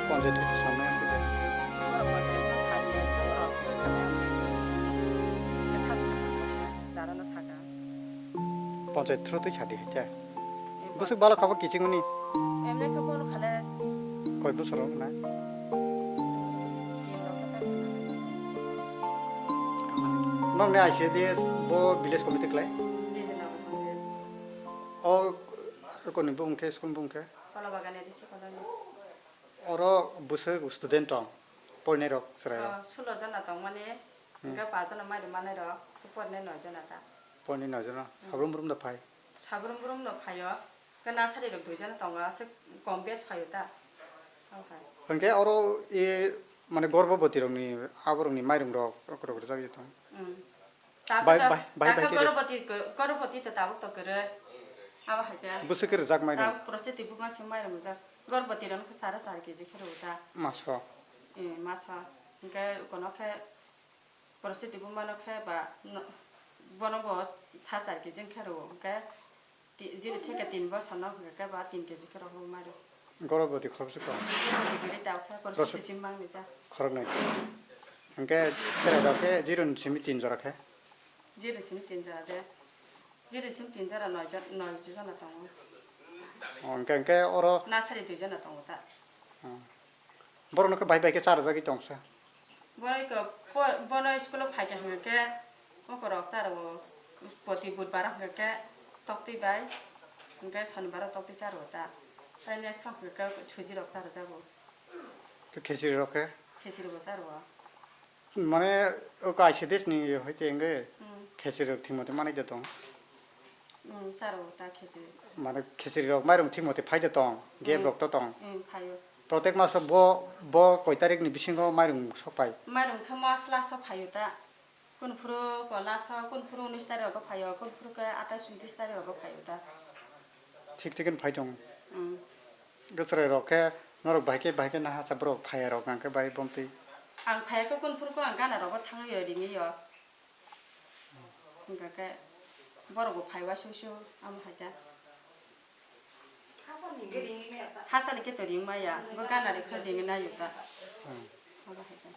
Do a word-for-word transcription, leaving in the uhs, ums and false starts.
Panchayat rok samnai ang khe. Panchayat through twi sadi hai khe. Bwswk balo khabo kiching mani. Emne khe bono khale. Koi bosor rok na. Nokni I C D S bo village committee klai. O koni bumung khe, school bumung khe. Kolabagan A D C colony. Oro bwswk student tong, porinai rok chwrai rok? Ah, sulo jona tong mani, hmm, hingke pa jona mairum manai rok, porinai noi jona ta. Porinai noi jona, hmm, sabrum brum da phai? Sabrum brum no phaio, ke nasari rok dui jona tongo, aswk kom bes phaio ta. Oho. Hingke oro e, mane gorboboti rokni, aborokni mairum rok, rok, rok rwjak tong? Hmm. Bai, bai, bai, bai, khe. Gorboti, gorboti to tabuk to kwrwi. Abo hai khe. Bwswk khe rwjak mairum? Tabuk prositi buma se mairum rwjak. Gorboti rok khe sara sara keji khe rwgo ta. Maso. Eh, maso. Hingke kono khe prositi buma no khe ba no, bono bo sara sara keji khe rwgo. Hingke Ti-, jiri theke tin bosor no hwnkhe ba tin keji khe rw mairum. Gorboti khoroksa kok. Gorboti kwrwi ta, khoroksa sisim mangni ta. Khoroknwi. Hwnkhe cherai rok khe zero ni simi tin jora khe? Zero ni simi tin jora je. Zero ni simi tin jora noi jon, noi jona tongo. O, hwnkhe, hwnkhe oro. Nasari dui jona tongo ta. Hmm. Borok no khe bai bai khe cha rwjagwi tong sa. Borok khe po-, bono school o phai kha hwnkhe khe oko rok cha rwo, poti budbar hwnkhe khe toktwi bai, hwnkhe sonibar o toktwi cha rwo ta. Tai next hwnkhe khe suji rok cha rwjago. Khe khichiri rok khe? Khichiri bo cha rwo. Mane o kaisa desh ni hoite hwnkhe hmm, khichiri rok thik mate manai da tong. Hmm, cha rwo ta khichiri. Mane khichiri rok mairum thik mate phai da tong, gap hmm, rok to tong. Hmm, phaio. Protek maso bo, bo koi tarik ni bisingo mairum sok pai? Mairum khe mas last o phaio ta. Kun phuru ko last o, kun phuru unis tarik o phaio, kun phuru khe atais untris tarik o phaio ta. Thik thik phai tong. Hmm. Gachrai rok khe norok bahai khe, bahai khe naha cha borok phai rok ang khe bai bomtwi. Ang phai khe kun phuru ko ang gana rogo thangwi ringwi yo. Hingkha khe borok bo phai wa su su amo hai khe. Hasa ni khe to ring maya, bo gana ri khe ringwi nayo ta. Hmm. Abo hai khe.